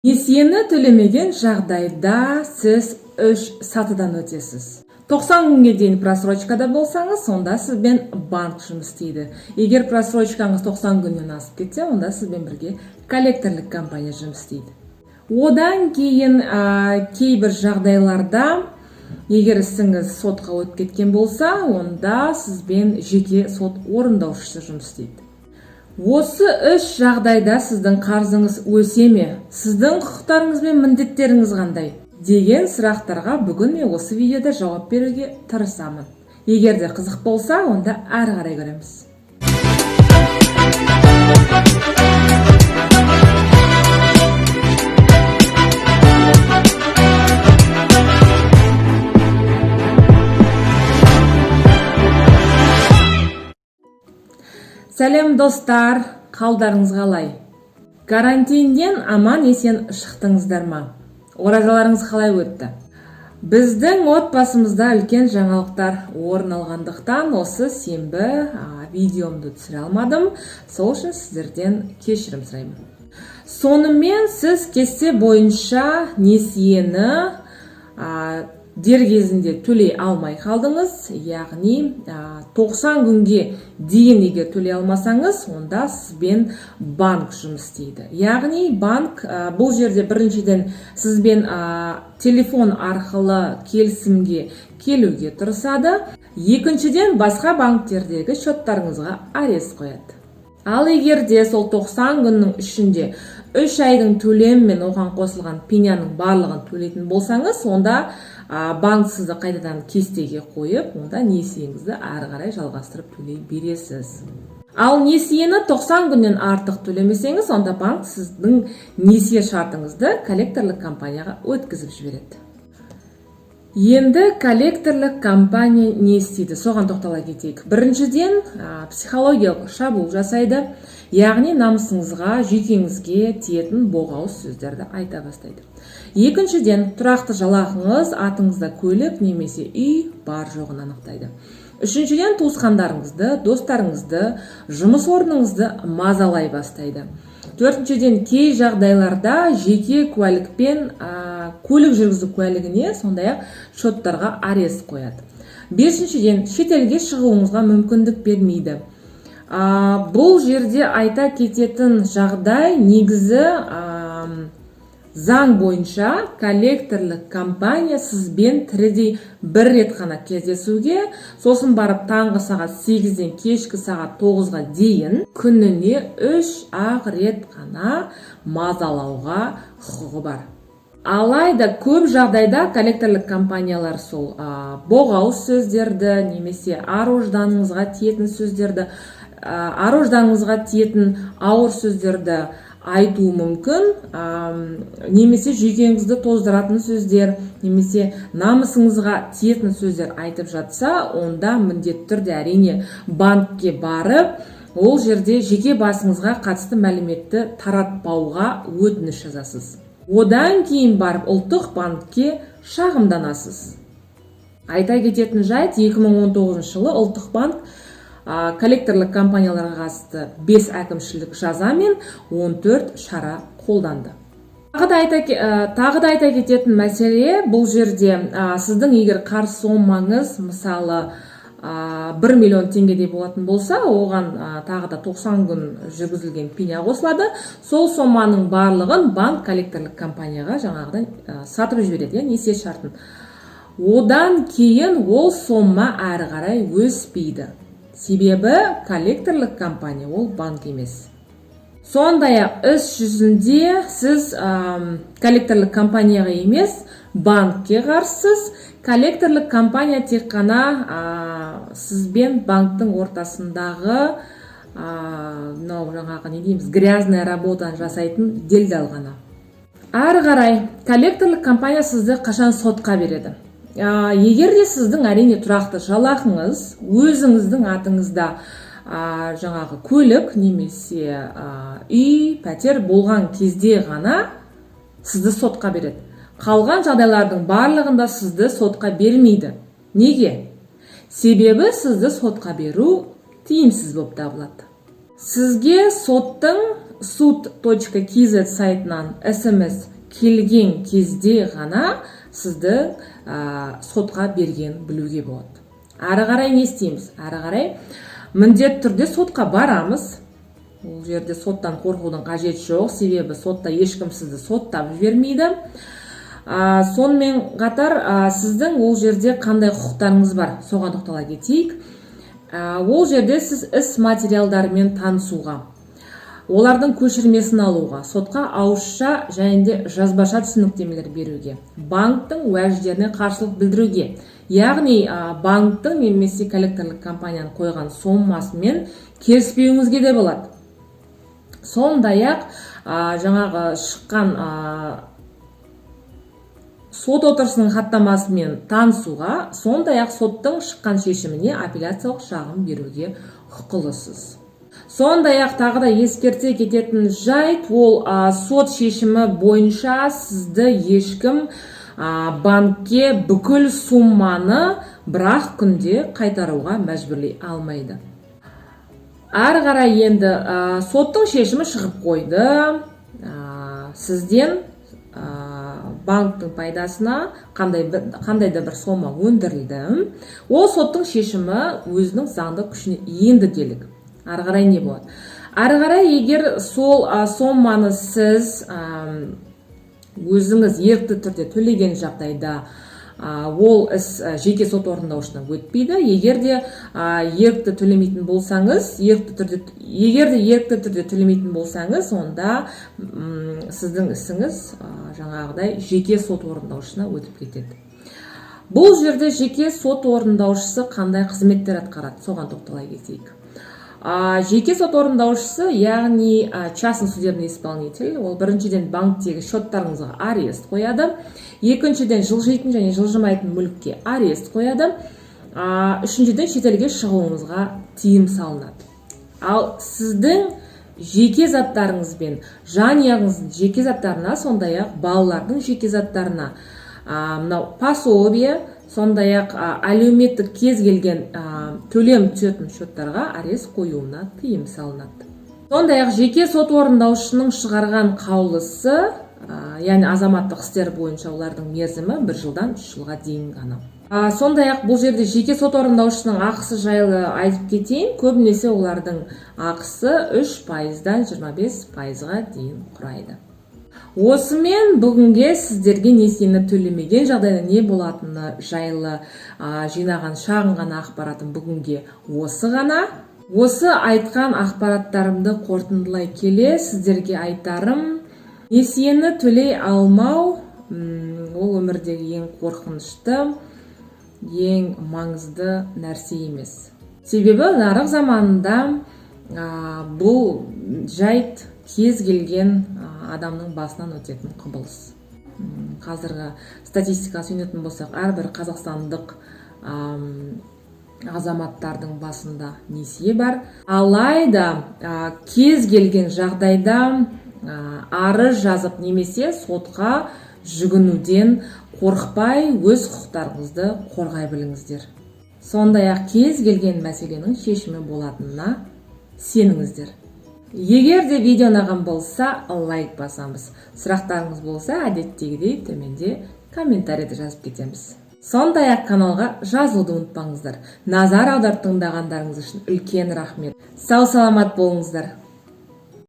Несиені төлемеген жағдайда сіз үш сатыдан өтесіз. 90 күнге дейін просрочкада болсаңыз, онда сізбен банк жұмыс істейді. Егер просрочкаңыз 90 күннен асып кетсе, онда сізбен бірге коллекторлық компания жұмыс істейді. Одан кейін кейбір жағдайларда, егер ісіңіз сотқа өтіп кеткен болса, онда сізбен жеке сот орындаушысы жұмыс істейді. Осы үш жағдайда сіздің қарызыңыз өсе ме? Сіздің құқықтарыңыз бен міндеттеріңіз қандай? Деген сұрақтарға бүгін мен осы видеода жауап беруге тырысамын. Егер де қызық болса, онда әрі қарай көреміз. Сәлем, достар, қалдарыңыз қалай? Карантинден аман есен шықтыңыздар ма? Оразаларыңыз қалай өтті? Біздің отбасымызда үлкен жаңалықтар орын алғандықтан, осы сенбі видеомды түсіре алмадым. Сол үшін сіздерден кешірім сұраймын. Сонымен, сіз кесте бойынша несиені дер кезінде төлей алмай қалдыңыз, яғни 90 күнге дейін егер төлей алмасаңыз, онда сізбен банк жұмыс істейді. Яғни банк бұл жерде біріншіден сізбен телефон арқылы келісімге келуге тырысады, екіншіден, басқа банктердегі счеттарыңызға арест қояды. Ал егер де сол 90 күннің ішінде 3 айдың төлемі мен оған қосылған пеняның барлығын төлейтін болсаңыз, онда банк сізді қайтадан кестеге қойып, онда несиеңізді әрі қарай жалғастырып төлей бересіз. Ал несиені 90 күннен артық төлемесеңіз, онда банк сіздің несие шартыңызды коллекторлық компанияға өткізіп жібереді. Енді коллекторлық компания не істейді, соған тоқтала кетейік. Біріншіден, психологиялық шабуыл жасайды, яғни намысыңызға, жүйкеңізге тиетін боғауыз сөздерді айта бастайды. Екіншіден, тұрақты жалақыңыз, атыңызда көлік немесе үй бар жоғын анықтайды. Үшіншіден, туысқандарыңызды, достарыңызды, жұмыс орныңызды мазалай бастайды. Төртіншіден, кей жағдайларда жеке куәлікпен көлік жүргізу куәлігіне, сондай ақ счеттарға арест қояды. Бесіншіден, шетелге шығуыңызға мүмкіндік бермейді. Бұл жерде айта кететін жағдай, негізі заң бойынша коллекторлық компания сізбен тірідей бір рет қана кездесуге, сосын барып таңғы сағат 8-ден кешкі сағат 9-ға дейін күніне үш ақ рет қана мазалауға құқығы бар. Алайда көп жағдайда коллекторлық компаниялар сол боғауыз сөздерді немесе ар ожданыңызға тиетін сөздерді, ар ожданыңызға тиетін ауыр сөздерді айтуы мүмкін, немесе жүйкеңізді тоздыратын сөздер, немесе намысыңызға тиетін сөздер айтып жатса, онда міндетті түрде, әрине, банкке барып, ол жерде жеке басыңызға қатысты мәліметті таратпауға өтініш жазасыз. Одан кейін барып ұлттық банкке шағымданасыз. Айта кететін жайт, 2019 жылы ұлттық банк коллекторлық компанияларға қатысты 5 әкімшілік жаза мен 14 шара қолданды. Тағы да айта кететін мәселе, бұл жерде сіздің егер қарыз сомаңыз, мысалы, 1 миллион теңгедей болатын болса, оған тағы да 90 күн жүргізілген пеня қосылады. Сол соманың барлығын банк коллекторлық компанияға жаңағыдан сатып жібереді, иә, несие шартын. Одан кейін ол сома әрі қарай өспейді, себебі коллекторлық компания ол банк емес. Сондай ақ іс жүзінде сіз коллекторлық компанияға емес, банкке қарсысыз. Коллекторлық компания тек қана сізбен банктың ортасындағы мынау жаңағы не дейміз, грязная работаны жасайтын делдал ғана. Әрі қарай коллекторлық компания сізді қашан сотқа береді? Егер де сіздің, әрине, тұрақты жалақыңыз, өзіңіздің атыңызда жаңағы көлік немесе үй, пәтер болған кезде ғана сізді сотқа береді. Қалған жағдайлардың барлығында сізді сотқа бермейді. Неге? Себебі сізді сотқа беру тиімсіз болып табылады. Сізге соттың sud.kz сайтынан СМС келген кезде ғана сізді сотқа берген білуге болады. Әрі қарай не істейміз? Әрі қарай міндетті түрде сотқа барамыз. Ол жерде соттан қорқудың қажеті жоқ, себебі сотта ешкім сізді соттап жібермейді. Сонымен қатар сіздің ол жерде қандай құқықтарыңыз бар, соған тоқтала кетейік. Ол жерде сіз іс материалдарымен танысуға, олардың көшірмесін алуға, сотқа ауызша және де жазбаша түсініктемелер беруге, банктің уәждеріне қарсылық білдіруге, яғни банктің немесе коллекторлық компанияның қойған сомасымен келіспеуіңізге де болады. Сондай ақ жаңағы шыққан сот отырысының хаттамасымен танысуға, сондай ақ соттың шыққан шешіміне апелляциялық шағым беруге құқылысыз. Сондай ақ тағы да ескерте кететін жайт: ол сот шешімі бойынша сізді ешкім банкке бүкіл сумманы бір-ақ күнде қайтаруға мәжбүрлей алмайды. Әрі қарай енді соттың шешімі шығып қойды, сізден банктің пайдасына қандай да бір сома өндірілді. Ол соттың шешімі өзінің заңды күшіне енді делік. Әрі қарай не болады? Әрі қарай егер сол соманы сіз өзіңіз ерікті түрде төлеген жағдайда, ол іс жеке сот орындаушысына өтпейді. Егер де ерікті төлемейтін болсаңыз, ерікті түрде, егер де ерікті түрде төлемейтін болсаңыз, онда сіздің ісіңіз жаңағыдай жеке сот орындаушысына өтіп кетеді. Бұл жерде жеке сот орындаушысы қандай қызметтер атқарады, соған тоқтала кетейік. Жеке сот орындаушысы, яғни частный судебный исполнитель, ол біріншіден, банктегі счеттарыңызға арест қояды, екіншіден, жылжитын және жылжымайтын мүлікке арест қояды, үшіншіден, шетелге шығуыңызға тыйым салынады. Ал сіздің жеке заттарыңыз бен жанұяңыздың жеке заттарына, сондай ақ балалардың жеке заттарына, мынау пособие, сондай ақ әлеуметтік кез келген төлем түсетін счеттарға арест қоюына тыйым салынады. Сондай ақ жеке сот орындаушының шығарған қаулысы, яғни азаматтық істер бойынша олардың мерзімі 1 жылдан 3 жылға дейін ғана. Сондай ақ бұл жерде жеке сот орындаушысының ақысы жайлы айтып кетейін. Көбінесе олардың ақысы 3%-дан 25%-ға дейін құрайды. Осымен бүгінге сіздерге несиені төлемеген жағдайда не болатыны жайлы жинаған шағын ғана ақпаратым бүгінге осы ғана. Осы айтқан ақпараттарымды қорытындылай келе, сіздерге айтарым: несиені төлей алмау ол өмірдегі ең қорқынышты, ең маңызды нәрсе емес, себебі нарық заманында бұл жайт кез келген адамның басынан өтетін құбылыс. Қазіргі статистикаға сүйенетін болсақ, әрбір қазақстандық азаматтардың басында несие бар. Алайда кез келген жағдайда арыз жазып немесе сотқа жүгінуден қорықпай, өз құқықтарыңызды қорғай біліңіздер. Сондай ақ кез келген мәселенің шешімі болатынына сеніңіздер. Егер де видео ұнаған болса, лайк басамыз. Сұрақтарыңыз болса, әдеттегідей төменде комментарийде жазып кетеміз. Сондай ақ каналға жазылуды ұмытпаңыздар. Назар аударып тыңдағандарыңыз үшін үлкен рахмет. Сау саламат болыңыздар.